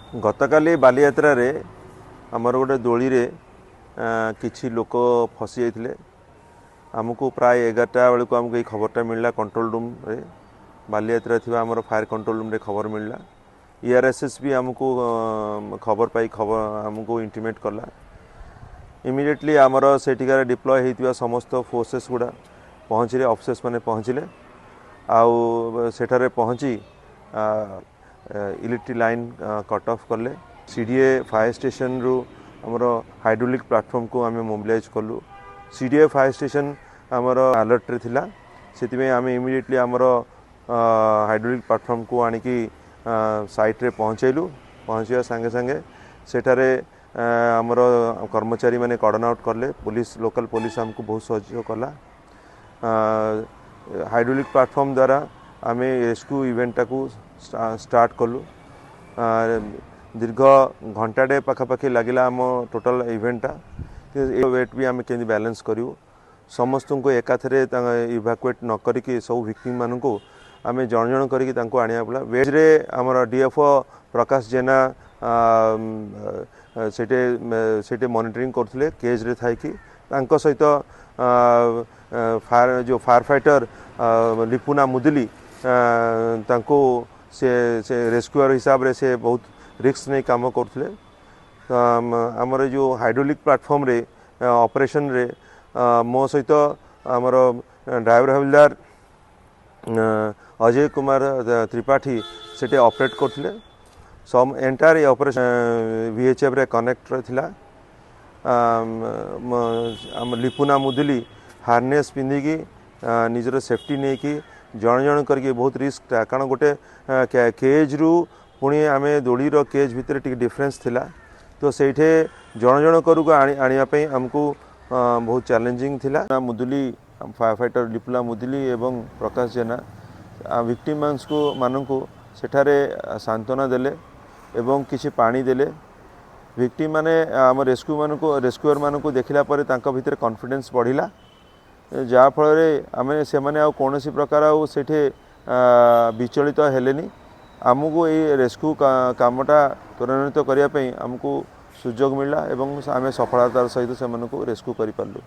ଗତକାଲି ବାଲିଯାତ୍ରାରେ ଆମର ଗୋଟେ ଦୋଳିରେ କିଛି ଲୋକ ଫସି ଯାଇଥିଲେ। ଆମକୁ ପ୍ରାୟ 11ଟା ବେଳକୁ ଆମକୁ ଏଇ ଖବରଟା ମିଳିଲା। କଣ୍ଟ୍ରୋଲ ରୁମ୍ରେ, ବାଲିଯାତ୍ରା ଥିବା ଆମର ଫାୟାର କଣ୍ଟ୍ରୋଲ ରୁମ୍ରେ ଖବର ମିଳିଲା। ଇଆର୍ଏସ୍ଏସ୍ ବି ଆମକୁ ଖବର ପାଇ ଖବର ଆମକୁ ଇଣ୍ଟିମେଟ୍ କଲା। ଇମିଡ଼ିଏଟଲି ଆମର ସେଠିକାର ଡିପ୍ଲୟ ହେଇଥିବା ସମସ୍ତ ଫୋର୍ସେସ୍ ଗୁଡ଼ା ପହଞ୍ଚିଲେ, ଅଫିସର୍ସ ମାନେ ପହଞ୍ଚିଲେ ଆଉ ସେଠାରେ ପହଞ୍ଚି ଇଲେକ୍ଟ୍ରିକ୍ ଲାଇନ୍ କଟ୍ ଅଫ୍ କଲେ। ସିଡିଏ ଫାୟାର ଷ୍ଟେସନରୁ ଆମର ହାଇଡ୍ରୋଲିକ୍ ପ୍ଲାଟଫର୍ମକୁ ଆମେ ମୋବିଲାଇଜ୍ କଲୁ। ସିଡିଏ ଫାୟାର ଷ୍ଟେସନ ଆମର ଆଲର୍ଟରେ ଥିଲା, ସେଥିପାଇଁ ଆମେ ଇମିଡ଼ିଏଟଲି ଆମର ହାଇଡ୍ରୋଲିକ୍ ପ୍ଲାଟଫର୍ମକୁ ଆଣିକି ସାଇଟ୍ରେ ପହଞ୍ଚାଇଲୁ। ପହଞ୍ଚିବା ସାଙ୍ଗେ ସାଙ୍ଗେ ସେଠାରେ ଆମର କର୍ମଚାରୀମାନେ କର୍ଡନ ଆଉଟ୍ କଲେ। ପୋଲିସ, ଲୋକାଲ ପୋଲିସ ଆମକୁ ବହୁତ ସହଯୋଗ କଲା। ହାଇଡ୍ରୋଲିକ୍ ପ୍ଲାଟଫର୍ମ ଦ୍ୱାରା ଆମେ ରେସ୍କ୍ୟୁ ଇଭେଣ୍ଟଟାକୁ ଷ୍ଟାର୍ଟ କଲୁ। ଦୀର୍ଘ ଘଣ୍ଟାଟେ ପାଖାପାଖି ଲାଗିଲା ଆମ ଟୋଟାଲ ଇଭେଣ୍ଟଟା। ଏ ୱେଟ୍ ବି ଆମେ କେମିତି ବାଲାନ୍ସ କରିବୁ, ସମସ୍ତଙ୍କୁ ଏକାଥରେ ତାଙ୍କ ଇଭାକୁଏଟ୍ ନ କରିକି ସବୁ ଭିକ୍ଟିମମାନଙ୍କୁ ଆମେ ଜଣ ଜଣ କରିକି ତାଙ୍କୁ ଆଣିବାକୁ ପଡ଼ିଲା। ୱେଜ୍ରେ ଆମର ଡିଏଫ୍ଓ ପ୍ରକାଶ ଜେନା ସେଠି ମନିଟରିଂ କରୁଥିଲେ କେଜ୍ରେ ଥାଇକି। ତାଙ୍କ ସହିତ ଫାୟାର ଯେଉଁ ଫାୟାର ଫାଇଟର ଲିପୁନା ମୁଦୁଲି, ତାଙ୍କୁ ସେ ରେସ୍କ୍ୟୁଅର ହିସାବରେ ସେ ବହୁତ ରିସ୍କ ନେଇ କାମ କରୁଥିଲେ। ତ ଆମର ଏ ଯେଉଁ ହାଇଡ୍ରୋଲିକ୍ ପ୍ଲାଟଫର୍ମରେ ଅପରେସନରେ ମୋ ସହିତ ଆମର ଡ୍ରାଇଭର ହାବିଲଦାର ଅଜୟ କୁମାର ତ୍ରିପାଠୀ ସେଠି ଅପରେଟ୍ କରୁଥିଲେ। ସମ୍ ଏଣ୍ଟାୟାର ଅପରେସନ୍ ଭିଏଚ୍ଏଫ୍ରେ କନେକ୍ଟ ଥିଲା। ଆମ ଲିପୁନା ମୁଦୁଲି ହାର୍ନେସ୍ ପିନ୍ଧିକି, ନିଜର ସେଫ୍ଟି ନେଇକି, ଜଣ ଜଣ କରିକି, ବହୁତ ରିସ୍କଟା, କାରଣ ଗୋଟେ କେଜ୍ରୁ ପୁଣି ଆମେ ଦୋଳିର କେଜ୍ ଭିତରେ ଟିକେ ଡିଫରେନ୍ସ ଥିଲା। ତ ସେଇଠି ଜଣ ଜଣ କରୁକୁ ଆଣିବା ପାଇଁ ଆମକୁ ବହୁତ ଚ୍ୟାଲେଞ୍ଜିଂ ଥିଲା। ମୁଦୁଲି, ଫାୟାର ଫାଇଟର ଲିପୁଲା ମୁଦୁଲି ଏବଂ ପ୍ରକାଶ ଜେନା ଭିକ୍ଟିମ୍ସକୁ ମାନଙ୍କୁ ସେଠାରେ ସାନ୍ତ୍ୱନା ଦେଲେ ଏବଂ କିଛି ପାଣି ଦେଲେ। ଭିକ୍ଟିମ୍ ମାନେ ଆମ ରେସ୍କ୍ୟୁ ମାନଙ୍କୁ, ରେସ୍କ୍ୟୁଅର ମାନଙ୍କୁ ଦେଖିଲା ପରେ ତାଙ୍କ ଭିତରେ କନଫିଡେନ୍ସ ବଢ଼ିଲା, ଯାହାଫଳରେ ଆମେ ସେମାନେ ଆଉ କୌଣସି ପ୍ରକାର ଆଉ ସେଠି ବିଚଳିତ ହେଲେନି। ଆମକୁ ଏଇ ରେସ୍କ୍ୟୁ କାମଟା ତ୍ୱରାନ୍ୱିତ କରିବା ପାଇଁ ଆମକୁ ସୁଯୋଗ ମିଳିଲା ଏବଂ ଆମେ ସଫଳତାର ସହିତ ସେମାନଙ୍କୁ ରେସ୍କ୍ୟୁ କରିପାରିଲୁ।